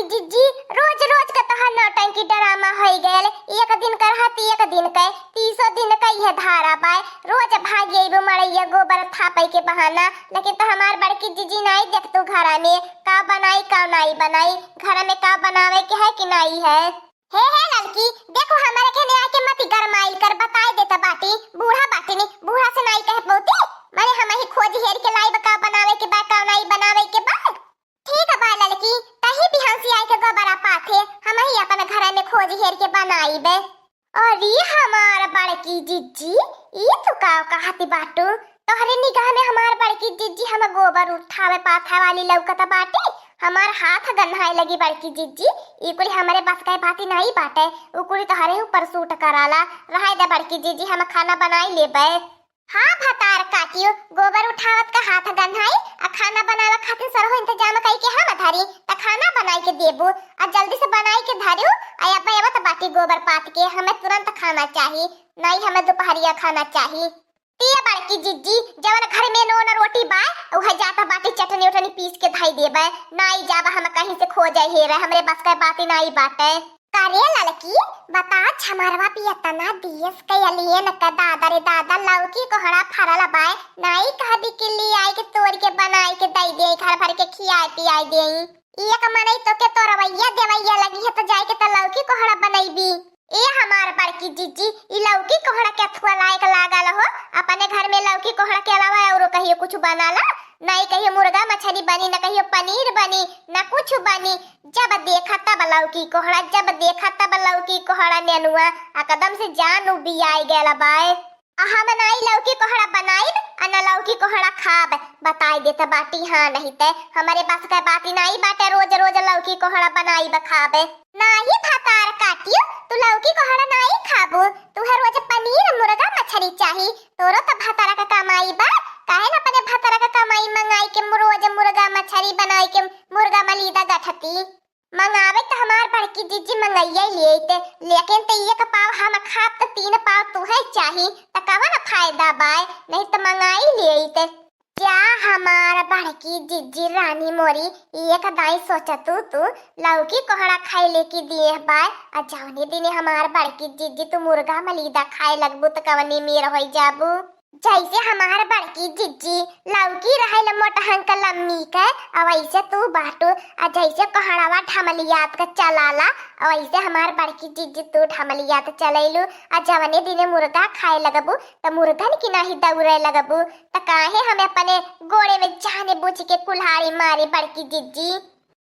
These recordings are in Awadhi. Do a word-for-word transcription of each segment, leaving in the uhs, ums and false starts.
जिज्जी, रोज रोज का तोहार नौटंकी ड्रामा होई गयल। एक दिन का रहत, एक दिन के, तीसो दिन का इहे धारा बाय। रोज भागी अइबू मड़ैया गोबर थापै के बहाना, लेकिन तो हमार बड़की जिज्जी नाई देखतू घरा में का बनाई, का नाई बनाई, घर में का बनावे के है कि नाई है। हे, हे ललकी, देखो हमरे घरे आके मती गरमाइल कर, बताई देता बाटी, बूढ़ा बाटी नी, बूढ़ा से नाई कह पौती, मने हमही खोज हेर के लाइब का बनावे के बा, का नाई बनावे के बा। ठीक बा ललकी, तही बिहान से आइके गोबरा पाथे, हमही अपन घर में खोज हेर के बनाइबे। अरे हमार बड़की जिज्जी, ई तू का कहती बाटू? तोहरे निगाह में हमार बड़की जिज्जी हम गोबर उठावे पाथे वाली लौकत बाटी? हमार हाथ गन्हाए लगी बड़की जिज्जी, ई कुली हमरे बस के बाती नाई बाटे, उ कुली तोहरे ऊपर सूट कराला। रहे दे बड़की जिज्जी, हम खाना बनाई लेबे। हाँ भतार काटियो, गोबर उठावत का हाथ गन्हाई, आ खाना बनावे खातिर सरहो इंतजाम कई के हम धरी, त खाना बनाई के देबू, आ जल्दी से बनाई के धरू, आ अब आवत बाटी गोबर पाथ के, हमें तुरंत खाना चाही, नाई हमें दोपहरिया खाना चाही। पिया बड़की जिज्जी, जवन घर में नोन रोटी बाय, उहे जाता बाटी चटनी उटनी पीस के धई देबे, नाई जाबा हम कहीं से खोजे हेरे, हमरे बस के बाती नाई बाटे। करे ललकी, बता छमरवा पे एतना देस के अलियन के दादा रे दादा, लौकी कोहड़ा फरल बाय, नाई कहबी कि लियाई के तोड़ के बनाई के दई दे, घर भर के खियाई पियाई देई। एक मनई तोके तोरवैया देवैया लगी है तो जाई के त लौकी कोहड़ा बनैबी। ए हमार बड़की जिज्जी, ई लौकी कोहड़ा के अथुआ लायक लागल हो, अपने घर में लौकी कोहड़ा के अलावा औरो कहियो कुछ बनाला? नाई कहियो मुर्गा मछरी बनी, न कहियो पनीर बनी, न कुछ बनी, जब देखा तब लौकी कोहड़ा, जब देखा तब लौकी कोहड़ा नेनुआ, एकदम से जान उबियाई गयल बाय। आ हम नाई लौकी कोहड़ा बनाइब, आ न लौकी कोहड़ा खाब, बताई देत बाटी, हाँ नहीं ते हमरे बस के बाती नाई बाटे रोज रोज लौकी कोहड़ा बनाइब खाब। नाही भतार काटियो, तू लौकी कोहड़ा नाई खाबू, तुहे रोज पनीर मुर्गा मछरी चाही, तोरो त भतारा का कमाई बा, काहे न अपने भतारा का कमाई मंगाई के मु-, रोज मुर्गा मछरी बनाई के मुर्गा मलीदा गठती। मंगावे त हमार बड़की जिज्जी मंगइया लेत, लेकिन त एक पाव हम खाब त तीन पाव तुहे चाही, त कवन फायदा बाय, नहीं त मंगाई लेत। जा हमार बड़की जिज्जी रानी मोरी, एक दाई सोचतू तू, लौकी कोहड़ा खाइले की दिए बाय, आ जौने दिने हमार बड़की जिज्जी तू मुर्गा मलीदा खाए लगबू त कवनी मेर होई जाबू। जैसे हमार बड़की जिज्जी लौकी रहल मोटहन क लम्मी के, आ वैसे तू बाटू, आ जैसे कोहड़वा ढमलियात के चलाला, आ वैसे हमार बड़की जिज्जी तू ढमलियात चलैलू, आ जवने दिने मुर्गा खाए लगबू, त मुर्गन की नाही दौड़े लगबू, त काहे हमें अपने गोड़े में जाने बूझ के कुल्हाड़ी मारी बड़की जिज्जी?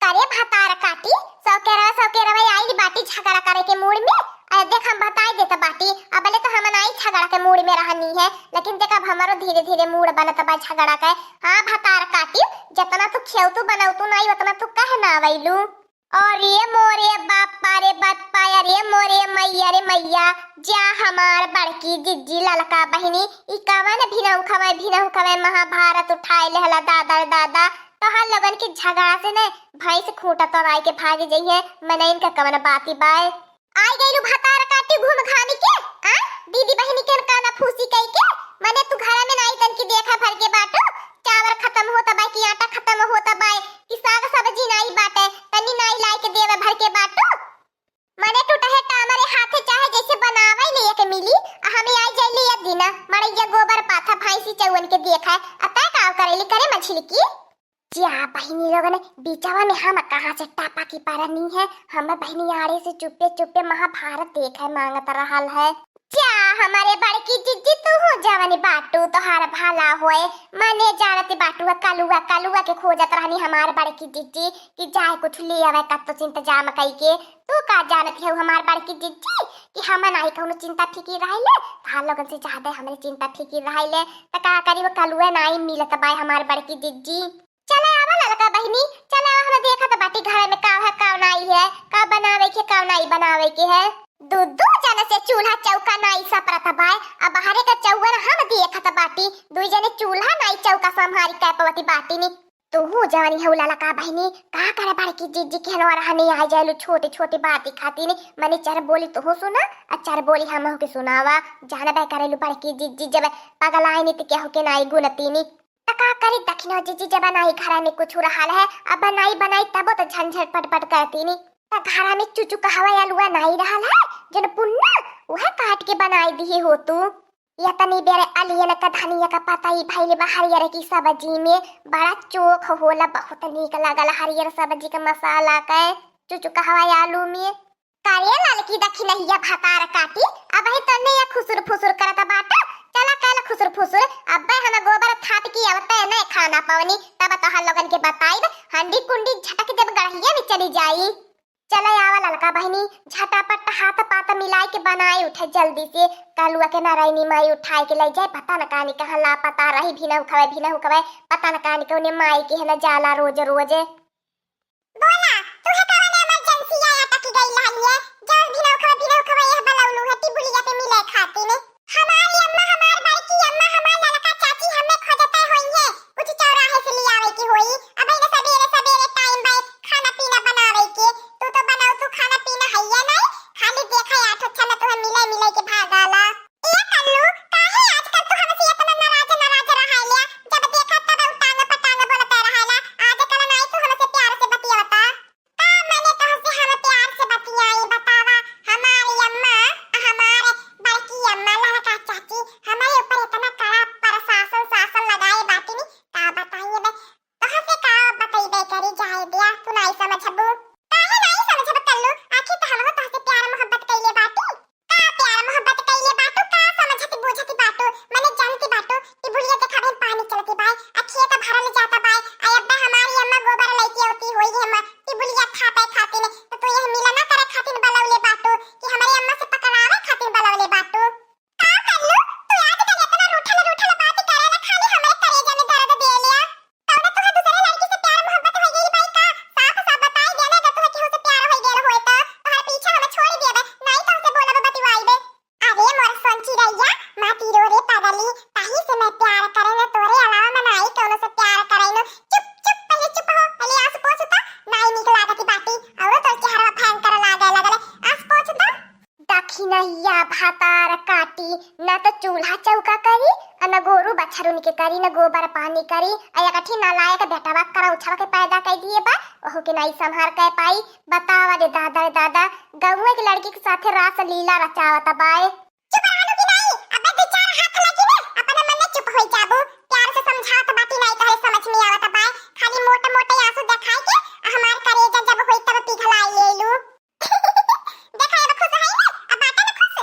करे भतार काटी, सौकेरवा, सौकेरवा आइल बाटी झगड़ा करे के मूड में। अरे देख, हम बताई देत बाटी, अबले तो हम नाई झगड़ा के मूड में रहनी है, लेकिन देख अब हमारो धीरे धीरे मूड बनत बा झगड़ा के। हाँ भतार काटी, जतना तू खेवतू बनौतू नाई, उतना तू कह ना अवैलू। अरे मोरे बापा रे बापा, अरे मोरे मैया रे मैया, जा हमार बड़की जिज्जी ललका बहिनी, ई कवन भिनऊ खवे, भिनऊ खवे महाभारत उठाए लेहला दादा रे दादा। तोहार लोगन के झगड़ा से ने भैंस खूंटा तोड़ाई के भाग जइहे, मनइन का कवन बाती बाय। आई गइलू भतार काटी घूम घामी के, आ? दीदी बहिनी के काना फूसी कई के, मने तू घरा में नाई तन की देखा भर के बाटू, चावल खत्म होता बाय कि आटा खत्म होता बाय कि साग सब्जी नाई बाटे, तनी नाई लाई के देवे भर के बाटू। मने टूटा है टामरे हाथे चाहे जैसे बनावे ले एक मिली, आ हमें आई जाइले ये दिना, मड़ैया गोबर पाथा भैंसी चौवन के देखा, आ तय का करेली करे मछली की? जा बहिनी लोगन, बीचवा में हम कहाँ से टापा की परनी है, हम बहिनी आड़े से चुप्पे चुप्पे महाभारत देखे मांगत रहल है। जा हमारे बड़की जिज्जी, तू हो जवन बाटू, तोहार भला होए। मने जानत बाटू, कलुआ, कलुआ के खोजत रहनी हमार बड़की जिज्जी कि जाए कुछ ले आवे कत्तो से इंतजाम कई के। तू का जानत है हमार बड़की जिज्जी कि हम नाई कौनो चिंता फिकिर रहले, तोहार लोगन से ज्यादा हमरे चिंता फिकिर रहले। त का करी, वो कलुआ नाई मिलत बाय हमार बड़की जिज्जी। चले आवा ललका बहिनी, चले आवा, हम देखत बाटी घर में का है, का नाई है, का बनावे के, का नाई बनावे के है। दू दू जने से चूल्हा चौका नाई सपरत बाय, आ बाहरे का चौवन हम देखत बाटी, दुई जने चूल्हा नाई चौका संभारी कै पवती बाटी नी। तू जानी हऊ ललका बहिनी, का करे बड़की जिज्जी के हनवा रहने आ जालू छोटी छोटी बाती खाती नी, मने चार बोली तू सुना, आ चार बोली हमहू के सुनावा, जानबे करेलू बड़की जिज्जी जब पगलाए नी त केहू के नाई गुनती नी। त का करी दखिनो जिज्जी, जब नाई घरा में कुछ रहल है, अब बनाई बनाई तबो तो झंझट पटपट करती नी। त घरा में चुचु कहवा आलुआ नाई रहल है, जन पुन्ना उहे काट के बनाई दिहे हो तू। या तनी बेर अलियन का धनिया का पतई भइल बा हरियर की सब्जी में, बड़ा चोख होला, बहुत नीक लागल हरियर सब्जी के मसाला के चुचु कहवा आलू में। करे ललकी दखिनहिया भतार काटी, अबही तन्ने या खुसुर फुसुर करत बाटा। चला कल खुसुर फुसुर, अब्बे हम गोबर थाप की अवते न खाना पवनी, तब तोहर लोगन के बताइब, हंडी कुंडी झटक देब गड़हिया में चली जाई। चला आवा ललका बहिनी, झटापट हाथ पात मिलाई के बनाई उठे जल्दी से, कलुआ के नारायणी माई उठाए के ले जाए, पता न कानी कहाँ लापता रही, भिनहु खवे, भिनहु खवे, पता न कानी कौने माई के है न जाला रोज रोज। बोला, तू है कवन emergency आया टकी गई रहलिए, जौन भिनौखवा, भिनौखवा यह बलौलू है टिबुलिया पे मिले खातिर। हमारी अम्मा, हमार बड़की अम्मा, हमार ललका चाची हमें खोजते होई है, कुछ चौराहे से ले आवे की होई। अब इन्हें सबेरे, सबेरे time बा खाना पीना बनावे के, तू तो बनाऊ, तू खाना पीना है या नहीं, खाली देखा यार, अच्छा न तुम्हें मिले, मिले के भागाला। ए कल्लू, काहे आजकल तू हमसे इतना नाराज, नाराज रहाइले? जब देखा तब उ टांग पर टांग बोलते रहाला। आजकल नाई तू हमसे प्यार से बतियावता। का मने तोहसे हम प्यार से बतियाई बतावा? हमारी अम्मा, हमारे बड़की अम्मा, लड़का चाची, हमारे ऊपर इतना कड़ा प्रशासन, शासन लगाए बाटी नी, का बताई बे? तोहसे का बतइबे करी, जाए दिया, तू नाई समझबू। काहे नाई समझब कल्लू? आखिर तो हमहू तोहसे प्यार मोहब्बत कइले बाटी। का प्यार मोहब्बत कइले बाटू, का समझती बूझती बाटू, मने जानती बाटू, टिबुलिया देखा बहिन पानी चलती बाय, आ खेत भरल जाता बाय, आ अब्बे हमारी अम्मा गोबर लइके आवती होई है, अम्मा टिबुलिया थापे खातिन, तो तू यह मिला ना करे खातिन बलौले बाटू, कि हमारी अम्मा से पकड़ावे खातिन बलौले बाटू। का कल्लू, तू आज कल इतना रूठल रूठल बात करेला, खाली हमरे करेजा में दर्द दे लिया। कौनो तोहर दूसरे लड़की से प्यार मोहब्बत हो गई बाई का? साफ साफ बताई देना, अगर तोहर केहू से प्यार हो गया होए तो तोहर पीछा हम छोड़ देबे, नहीं तोहसे बोलब बतिवाइबे। अरे मोर सोन चिड़ैया, मत रो रे पगली, ताही से मैं प्यार करे न, तोरे अलावा मैं नाई कौनो से प्यार करे न। चुप चुप, पहले चुप हो, पहले आंसू पोंछ तो, नाई नीक लागती बाटी, औरो तोर चेहरा भयंकर लागे लगले, आंसू पोंछ तो। दखिनहिया भतार काटी, न त चूल्हा चौका करी, आ न गोरू बछरुन के करी, न गोबर पानी करी। आ एक अठी नालायक बेटवा करौछवा के पैदा कइ दिए बा, ओहू के नाई संभार कइ पाई। बतावा रे दादा रे दादा, गौवे के लड़की के साथे रास लीला रचावत बाए। चुप रहलू कि नाई? अबे दू चार हाथ लगी ना, अपने मन में चुप होई जाबू। प्यार से समझावत बाटी, नाई तोहरे समझ में आवत बाए, खाली मोटे मोटे आंसू देखाई के, आ हमार करेजा जब होई तब पिघलाई लेलू। देखा, अब खुश है ना? अब बाटे ना खुश?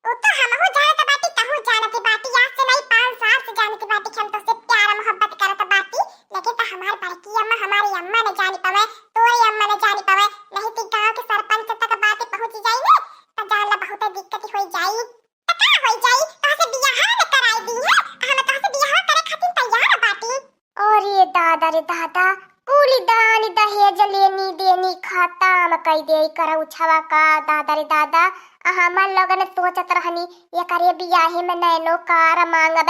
उ तो हमहू जानत बाटी, तहू जानत बाटी, आज से नहीं, पाँच साल से जानत बाटी कि हम तोसे प्यार मोहब्बत करत बाटी, लेकिन तो हमार बड़की अम्मा, हमारी अम्मा ने जानी पावे, तोरे अम्मा ने जानी पावे, नहीं तो गांव के सरपंच तक बात पहुंच जाई ना, तो जान ला बहुत दिक्कत हो जाई। तो का हो जाई, तोसे बियाह न कराई दी है, हम तोसे बियाह करे खातिर तैयार बाटी। अरे दादा रे दादा, कुल दान दहेज लेनी देनी खतम कई दे करौछवा का दादा रे दादा। आ हमर लोगन सोचत रहनी एकरे बियाहे में नैनो कार मांगब,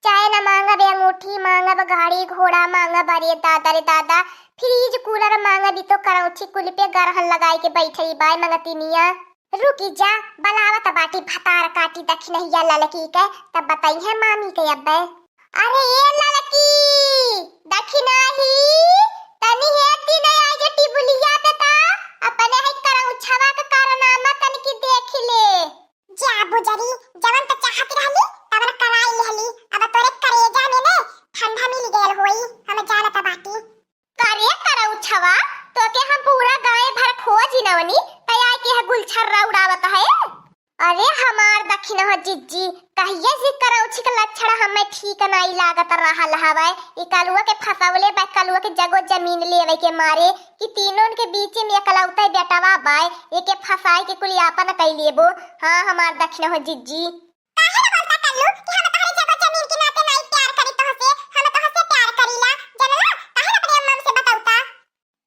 चैन मांगब, अंगूठी मांगब, गाड़ी घोड़ा मांगब। अरे दादा रे दादा, फ्रिज कूलर मांगब, ई तो करौछी कुल पे गरहन लगाई के बैठई बाय मंगतिनिया। रुकी जा, बलावत बाटी भतार काटी दखिनहिया ललकी के, तब बताई है मामी के अब्बे। अरे ए ललकी, दखिनही, तनी हेती नहीं आई जे टिबुलिया पे ता, अपने है करौछवा के कारनामा तनकी देखि ले। जा बुजरी, जवन त चाहत रहली, तवन कराई लेहली। अब तोरे करेजा में ने ठंडा मिल गयल होई, हम जानत बाटी। करे करौछवा, तोके हम पूरा गाय भर खोज नवनी, तै आय के है गुलछर्रा उड़ावत है। अरे हमार दखिनहो जिज्जी, कहिए से करौछी के लक्षण हमें ठीक नाई लागत रहल हवै। ई कलुआ के फंसवले बा, कलुआ के जगो जमीन लेवे के मारे कि तीनों के बीच में एकलौते बेटवा बाय, एके फंसाई के कुल आपन कई लेबो। हाँ हमार दखिनहो जिज्जी। काहे ना बोलता कल्लू कि हम तोहरे जगह जमीन के नाते नाई प्यार करी तोहसे, हम तोहसे प्यार करीला, जनला? काहे ना अपने अम्मा से बतौता?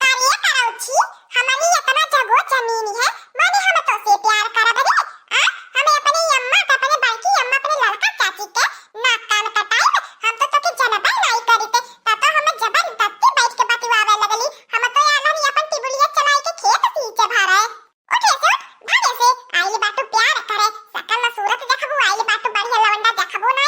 का रे करौछी, हमनी इतना जगह जमीन है, माने हम तोसे प्यार करब रे? आ? हमें अपनी अम्मा के, अपने बड़की अम्मा, अपने लड़का चाची के नाक कान कटाइब, हम तो तोके जनबे नाई करीते, तब तो हम जबरदस्ती बैठ के बतिवावे लगली, हम तो आलहनी अपन टिबुलिया चलाई के खेत सींचे भरे। उठ ऐसे उठ, भाग ऐसे। आइल बाटू प्यार करे, सकल न सूरत देखबू, आइल बाटू बढ़िया लवंडा देखबू ना,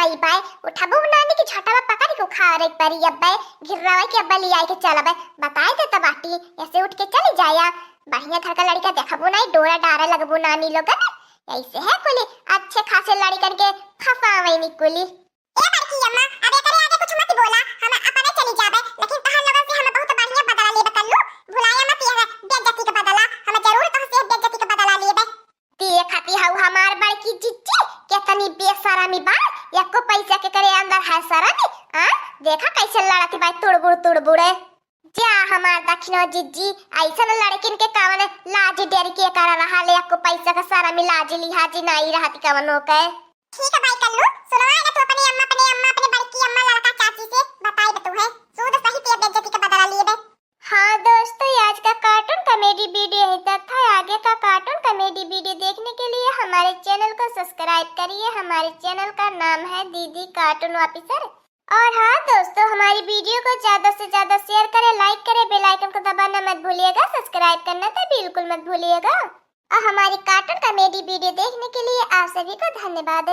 आई बाय, उठबू नानी की झटवा पकड़ के उखाड़े परी अब्बे, घिर्रावे के अब्बे लियाई के चलबे, बताई देत बाटी, ऐसे उठ के चली जाया। बढ़िया घर का लड़का देखबू नाई, डोरा डारे लगबू नानी लोगन। ऐसे है कुली, अच्छे खासे लड़कन के फंसावे नी कुली। ए बड़की अम्मा, अब एकरे आगे कुछ मत बोला, हम अपने चली जाबे, लेकिन तहन लोगन से हम बहुत बढ़िया बदला लेबे कल्लू। भुलाया मत यह बेइज्जती के बदला, हम जरूर तोहसे बेइज्जती के बदला लेबे। देखती हऊ हमार बड़की जिज्जी, केतनी बेशरमी बा, एको पैसा के करे अंदर है शरम। आ, देखा कैसे लड़ती बाई तुड़बुड़ तुड़बुड़े। जा हमार दखिनो जिज्जी, ऐसन लड़किन के कवन लाज डर के कर रहा ले, एको पैसा का शरम लाज लिहाज नाई रहती कवनो के। ठीक है बाई कल्लू, सुनवाए ना तू अपने अम्मा, अपने अम्मा, अपने बड़की अम्मा लड़का चाची से बताई बे तू है, सूद सही ते बेइज्जती के बदला लिए बे। हाँ दोस्तों, आज का कार्टून कॉमेडी वीडियो यहीं तक था। आगे का कार्टून कॉमेडी वीडियो देखने के लिए हमारे चैनल को सब्सक्राइब करिए। हमारे चैनल का नाम है दीदी कार्टून ऑफिसर। और हाँ दोस्तों, हमारी वीडियो को ज्यादा से ज्यादा शेयर करें, लाइक करें, बेल आइकन को दबाना मत भूलिएगा, सब्सक्राइब करना तो बिल्कुल मत भूलिएगा। और हमारी कार्टून कॉमेडी वीडियो देखने के लिए आप सभी को धन्यवाद।